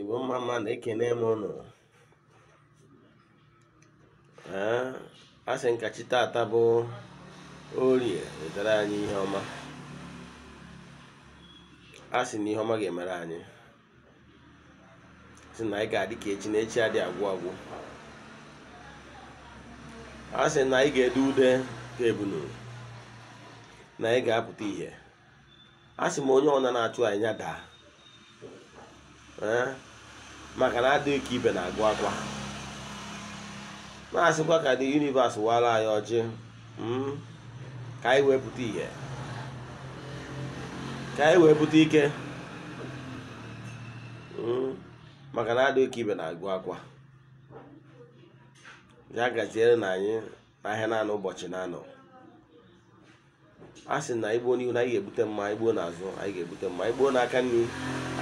Igbo mma mma na-ekene m ụnụ. Ee, a sị nkachi tata bụ Orie wetara anyị ihe ọma. A sị na ihe ọma ga-emere anyị. Sị na anyị ga-adị ka echi na echi adị agwụ agwụ. A sị na anyị ga-ede ude ka ebunu, na anyị ga-apụta ihe. A sị m onye ọna na-achụ anyị ya daa. Ee, maka na adịghị ka ibe na-agụ akwa. Na-asịkwa ka the universe wara anyị ọjị, ka anyị wee pụta ihe, ka anyị wee pụta ike, maka na adịghị ka ibe na-agụ akwa. Ya gaziere na anyị n'ahịa naanị ụbọchị na-anọ. A sị na igbo n'ihu na anyị ga-ebute mma, igbo n'azụ anyị ga-ebute mma, igbo n'aka nri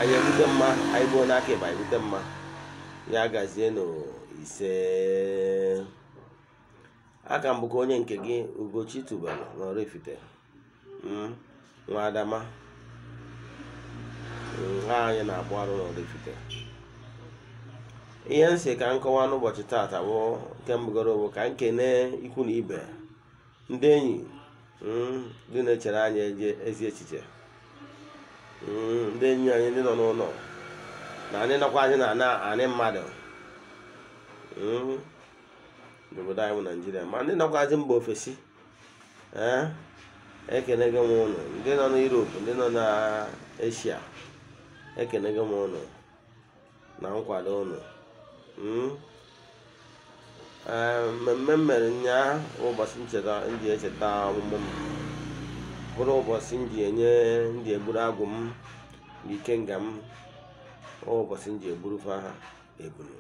anyị ebute mma, anyị gbuo n'aka ịba ebute mma. Ya gazie n'ise. Aka m bụkwa onye nke gị, Ugochi Tubelu na Oraifite, nwa Adama. Ha anyị na-agbụ arụ na Oraifite. Ihe nsị ka nkọwa n'ụbọchị taata bụ nke mbụgoro bụ ka nkene ikwu na ibe, ndị enyi, ndị na-echere anyị ezi echiche, ndị enyi anyị ndị nọ n'ụlọ na anyị nọkwa anyị na anị mmadụ n'obodo anyị bụ Naijiria, ma ndị nọkwazi mba ofesi. Ee, ekenego m ụnụ. Ndị nọ na Europe, ndị nọ na Asia, ekenego m ụnụ na nkwado ụnụ. Ee, mmemme m mere nnyaa ụbọchị ncheta nji echeta ọmụmụ m, bụrụ ụbọchị nji enye ndị egburu agwụ m na ikenga m, ụbọchị nji egburufa ha ebunu.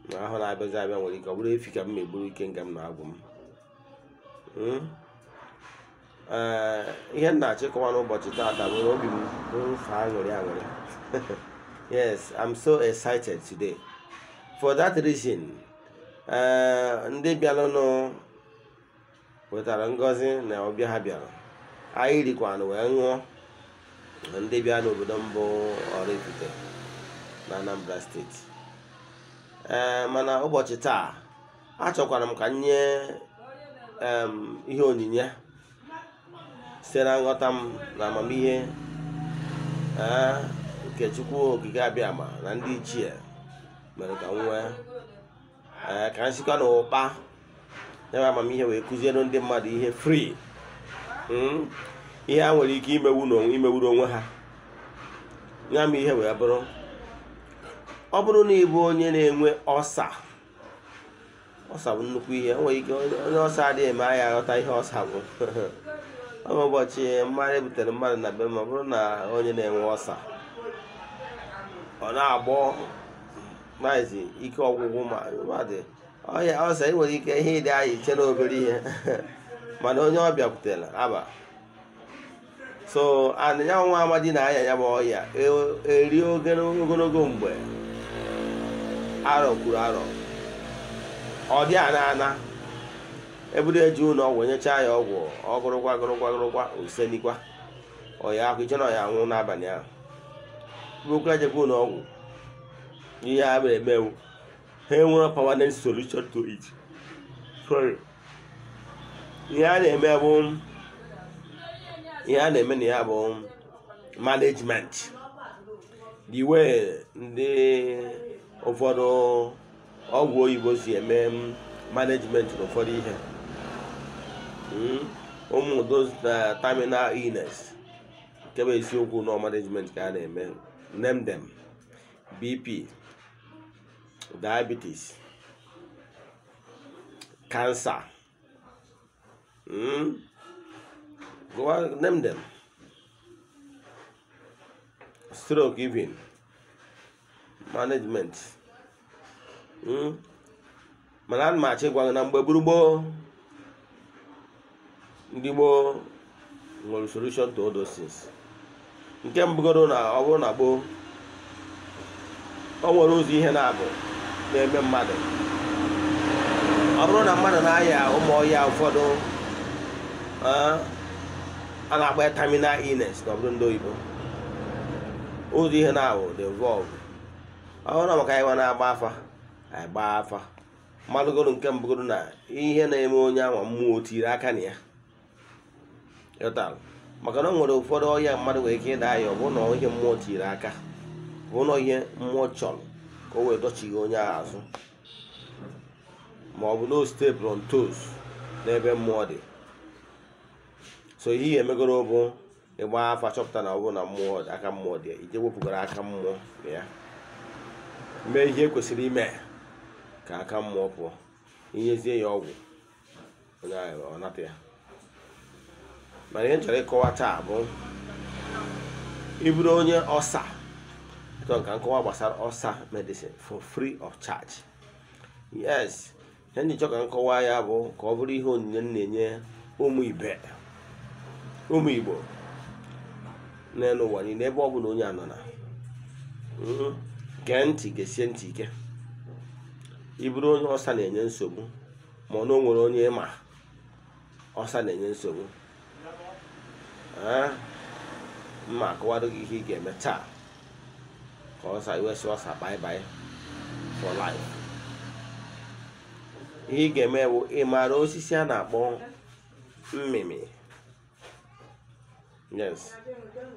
Na ahụ na-abịazi abịa nwere ike ọ bụrụ efi ka m egburu ikenga m na agwụ m. Ee, ihe m na-achịkọwa n'ụbọchị taata bụ na obi m bụ mfe aṅụrị aṅụrị. Yes, I'm so excited today. For that reason, ndị bịaranụ wetara ngọzi na ọbịa ha bịara. Anyị rikwanụ wee ṅụọ. Ndị bịa n'obodo mbụ Oraifite na Anambra steeti. Ee, mana ụbọchị taa achọkwara m ka m nye ihe onyinye site na nghọta m na amamihe nke Chukwu Okike Abịama na ndị ichie mere ka m nwee. Ee, ka m sikwa n'ụkpa ya amamihe wee kụziere ndị mmadụ ihe free, ihe ha nwere ike imewuru onwe ha. Ya ma ihe wee bụrụ, ọ bụrụ na ị bụ onye na-enwe ọsa, ọsa bụ nnukwu ihe. O nwere ike onye ọsa adịghị eme anya aghọta ihe ọsa bụ. Ọ bụ ụbọchị mmadụ ebutere mmadụ na be m, ọ bụrụ na onye na-enwe ọsa, ọ na-agbọ maazị ike ọgwụgwụ, ma mmadụ ọya ọsa, ị nwere ike ihe ịdị anyị iche n'obere ihe, mana onye ọbịa kwutere aba so and ya nwa amadi na-aya ya bụ ọya eri ogologo mgbe arọ kwuru arọ, ọ dị ana ana ebudo eji ụlọ ọgwụ nyechaa ya ọgwụ, ọgụrụkwa gụrụkwa gụrụkwa osenikwa ọya ahụ iche na ọya anwụ n'abalị ahụ. Bụrụkwa ejekwa ụlọ ọgwụ, ihe a mere emewu ha enwere permanent solution to it. Sorry. Ihe a na-eme bụ, ihe a na-eme na ya bụ management. The way ndị ụfọdụ ọgwụ oyibo si eme management na ụfọdụ ihe, ụmụ those na terminal illness, nke bụ isiokwu na management ka a na-eme. Name them: BP, diabetes, cancer, go on, name them, stroke, even management. Mana ana m achọ ịgwa gị na mgbe gburugburu ndị gboo nwere solution to all those things. Nke mbụgoro na ọ bụrụ na gboo, o nwere ụzọ ihe na-abụ na-eme mmadụ. Ọ bụrụ na mmadụ na-aya ụmụ ọhịa ụfọdụ a na-akpọ ya terminal illness na ọ bụrụ ndị oyibo, Ụzọ ihe na-awụ dị involve. Ọ bụrụ maka anyị na-agba afa, anyị gbaa afa mmadụgoro nke mbụgoro na ihe na-eme onye anwa mmụọ tiri aka na ya. Ịghọtara? Maka na o nwere ụfọdụ ọhịa mmadụ nwere ike ịda ya, ọ bụrụ na ihe mmụọ tiri aka, ọ bụrụ na ihe mmụọ chọrọ ka o wee dọchighi onye ahụ azụ, ma ọ bụ no step on toes n'ebe mmụọ dị. So ihe ihe emegoro bụ ịgba afa chọpụta na ọ bụrụ na mmụọ aka mmụọ dị, ije wepụgoro aka mmụọ na ya, mee ihe kwesịrị ime ka aka mmụọ pụọ, inyezie ya ọgwụ onye ahụ ọ nata ya. Mana ihe m chọrọ ịkọwa taa bụ ịbụrụ onye ọsa, achọrọ ka nkọwa gbasara ọsa medicine for free of charge. Yes, ihe ndị chọrọ ka nkọwa ya bụ ka ọ bụrụ ihe onyinye m na-enye ụmụ ibe, ụmụ Igbo n'elu ụwa niile, ebe ọ bụla onye a nọ na gee ntị, gesie ntị ike. Ịbụrụ onye ọsa na-enye nsogbu, ma ọ na o nwere onye ịma ọsa na-enye nsogbu, mma akọwado gị ihe ị ga-eme taa ka ọsa iwesị ọsa bye bye for life. Ihe ị ga-eme bụ ị maara osisi a na-akpọ mmịmị. Yes,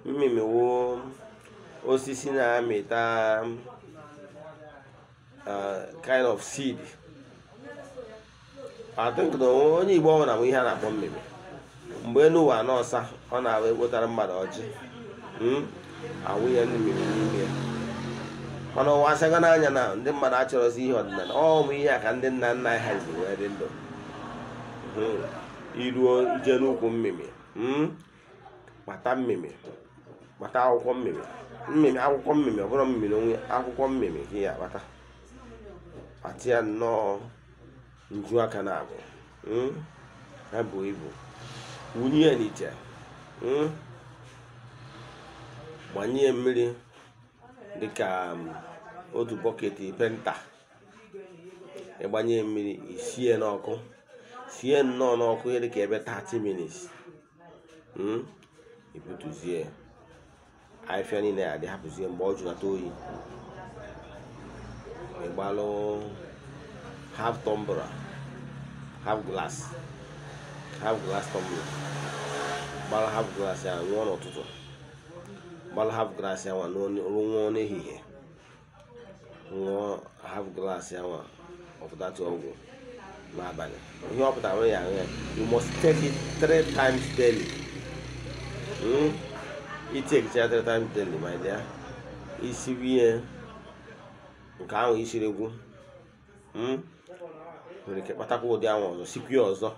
mmịmị wụ osisi na-amịta kind of seed. I think na onye Igbo ọbụla bụ ihe a na-akpọ mmịmị. Mgbe elu ụwa n'ọsa, ọ na-abụ ekpotara mmadụ ọjị, awụnye mmịmị n'ime ya. Mana ụwa asago n'anya na ndị mmadụ achọrọzi ihe ọdịnala. Ọ bụ ihe a ka ndị nna nna anyị ha ji wee dị ndụ. Iruo ije n'ukwu mmịmị, kpata mmịmị, kpata akwụkwọ mmịmị, mmịmị akwụkwọ mmịmị, ọ bụrụ mmịmị n'onwe akwụkwọ mmịmị ka ya akpata, kpata ya nnọọ nju aka na abụ ha bụ ibu, wunye ya n'ite, gbanye mmiri dịka otu bọket penta, ịgbanye mmiri, isie n'ọkụ, sie nnọọ n'ọkụ ihe dịka ebe 30 minutes, ibutuzie ahịfịa niile ya adị, hapụzie mgbe ọ jụnata oyi, ịgbalụ half tumbler, half glass, half glass tumbler, gbalụ half glass ya ṅụọ n'ụtụtụ, gbalụ half glass ya nwa ṅụọ n'ehihie, ṅụọ half glass ya nwa ọfụdatụ ọgwụ n'abalị. Ihe ọ pụtara ya aṅụ ya, you must take it 3 times daily. I take it 3 times daily, my dear. Isi ihe nke ahụ isiri egwu, nwere ike kpatakwa ụdị ahụ ọzọ, sikwa ya ọzọ.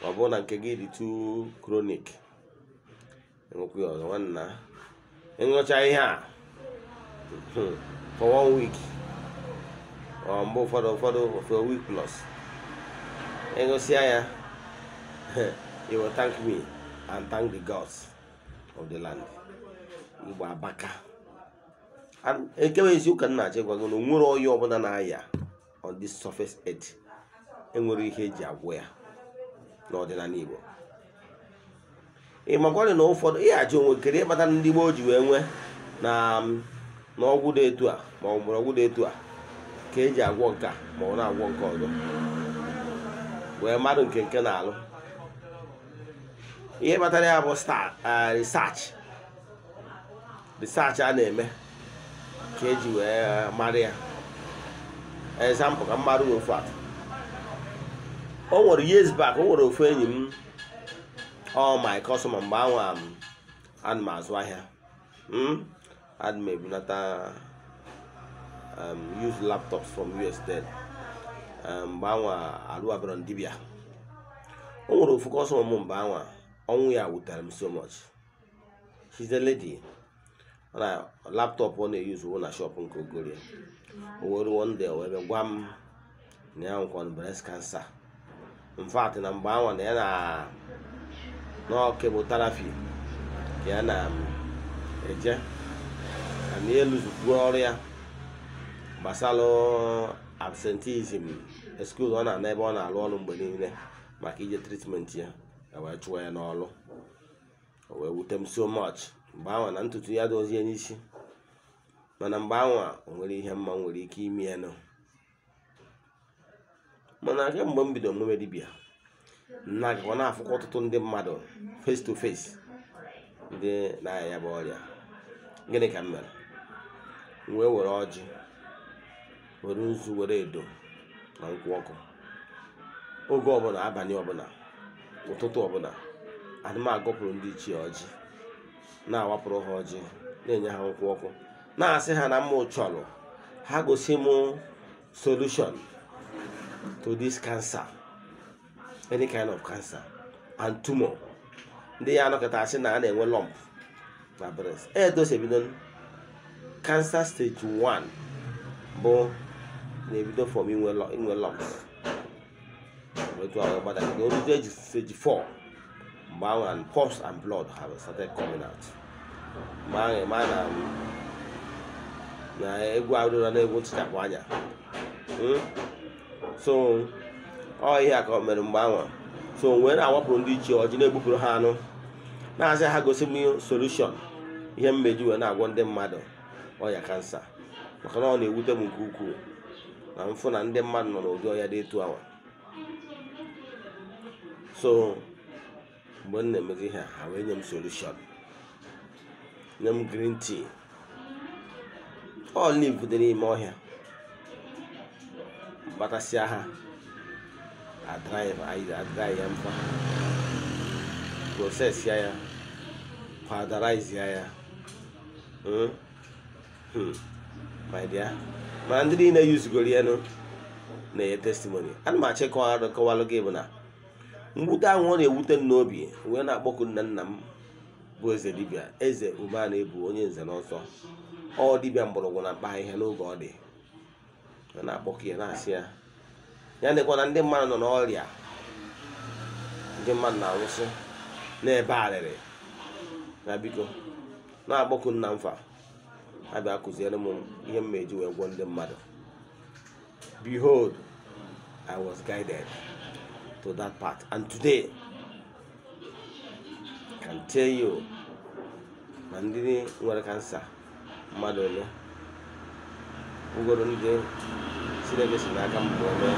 Ọ bụrụ na nke gị dị too chronic, enwekwa ya ọzọ. Nwanna, ịṅụcha ihe a for 1 week, ọ mgbe ụfọdụ for a week plus, ịṅụsịa ya, you will thank me and thank the gods of the land. Igbo abaka. Ekewe eziokwu nna achọ ịgwa gị na o nwere ọya ọbụla na-aya on this surface earth enwere ihe eji agwọ ya n'ọdịnala Igbo. Ị makwarị na ụfọdụ ihe ajụ onwe kere ịkpata ndị gboo ji wee nwee na ọgwụ dị etu a ma ọ mgbọrọgwụ dị etu a ka eji agwọ nke a ma ọ na-agwọ nke ọzọ, wee mmadụ nke nke na-alụ. Ihe kpatara ya bụ research a na-eme ka eji wee mara ya. Example ka mmadụ ofu atụ, o nwere years back, o nwere ofu enyi m, ọ my customer mgbe anwa ana m azụ ahịa, ana m ebunata used laptops from US then, mgbe anwa alụwabara dibịa. O nwere ofu customer m mgbe anwa ọnwụ ya wutere m so much. She's a lady. Na laptop ọ na-eyuzu na shop nke Ogorie. O were one day wee bịa gwa m na ya nwekwa breast cancer. In fact, na mgbe anwa na ya na chemotherapy ka ya na-eje, na ya eluzukwuo ọrụ ya gbasara absenteeism, excuse ọ na-ana ebe ọ na-alụ ọrụ mgbe niile maka ije treatment ya, wee chụọ ya n'ọrụ. O wee wute m so much. Mgbe ahụ na ntutu ya dozie n'isi, Mana mgbe anwa o nwere ihe mma nwere ike ime ya nọ. Mana kemgbe m bido omume dibịa, na-agakwa na-afụkwa ọtụtụ ndị mmadụ face to face ndị na-aya ya bụ ọrịa. Gịnị ka m mere? M wee were ọjị, were nzu, were edo na nkwụ ọkụ. Oge ọbụla, abalị ọbụla, ụtụtụ ọbụla, ana m agọpụrụ ndị ichie ọjị, na-awapụrụ ha ọjị, na-enye ha nkwụ ọkụ, na-asị ha na m chọrọ ha gosi m solution to this cancer, any kind of cancer and tumor. Ndị ya anọkọta asị na a na-enwe lump na breast. Edosi ebido cancer stage 1 bụ na-ebido from inwe lumps. Otu ahụ gbadagide oruzie eji stage 4, mgbe ahụ and pus and blood have started coming out. Mgbe ahụ ma na egwu arụra na egwu ntichapụ anya. So ọ ihe a ka o mere mgbe ahụ. So wee na-awapụrụ ndị ichie ọjị, na-egbupụrụ ha anụ, na-asị ha gosi m solution ihe mmeji wee na-agwọ ndị mmadụ ọya kansa, maka na ọ na-ewute m nke ukwuu na mfụ na ndị mmadụ nọ n'ụdị ọya dị etu ahụ. So mgbe m na-emezi ihe a, ha wee nye m solution, nye m green tea olive dị n'ime ọhịa, mkpatasịa ha, adry ya, mfa process ya, powderize ya. My dear, mana ndị niile yuzugoro ya nụ na-enye testimony. Ana m achọ ịkọwalụ gị bụ na mwute ahụ ọ na-ewute m n'obi wee na-akpọku nna nna m bụ eze dibịa, eze ume na-ebu onye nze na ọzọ, ọ dibịa mgbọrọgwụ na mkpa ahịhịa n'oge ọ dị, ọ na-akpọku ya na-asị ya ya nekwa na ndị mmadụ nọ n'ọrịa, ndị mmadụ na-anwụsị n'ebe arịrị, na biko na-akpọku nna m fa abịa kụziere m ihe m eji wee gwọ ndị mmadụ. Behold, I was guided to that path, and today I can tell you na ndị nwere kansa mmadụ ole ugoro ndị Chineke si n'aka m mee.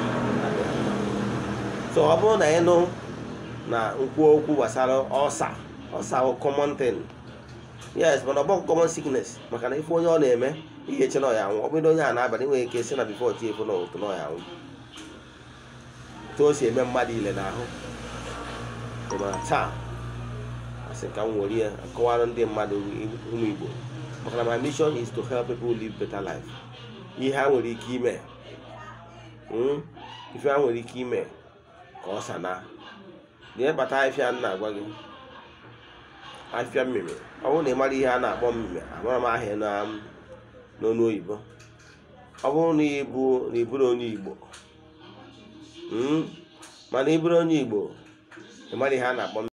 So ọ bụrụ na ị nụ na nkwu okwu gbasara ọsa, ọsa bụ common thing, yes, mana ọ bụghị common sickness, maka na ife onye ọ na-eme ihe eche na ọ ya anwụ. Ọ bụrụ onye a na-abalị nwere ike si na before chi efo na ụtụ na ọ ya anwụ, otu o si eme mmadụ ile n'ahụ. Mana taa asị ka m were ya akọwara ndị mmadụ ụmụ Igbo, maka na my mission is to help people live better life. Ihe ha nwere ike ime, ife ha nwere ike ime ka ọ sana ihe kpata afịa m na-agwa gị afịa mmiri. Ọ bụrụ na ị mara ihe a na-akpọ mmiri, amara m ahịa n'ọnụ oyibo. Ọ bụrụ na ị bụrụ onye Igbo, mana ị bụrụ onye Igbo, ị mara ihe a na-akpọ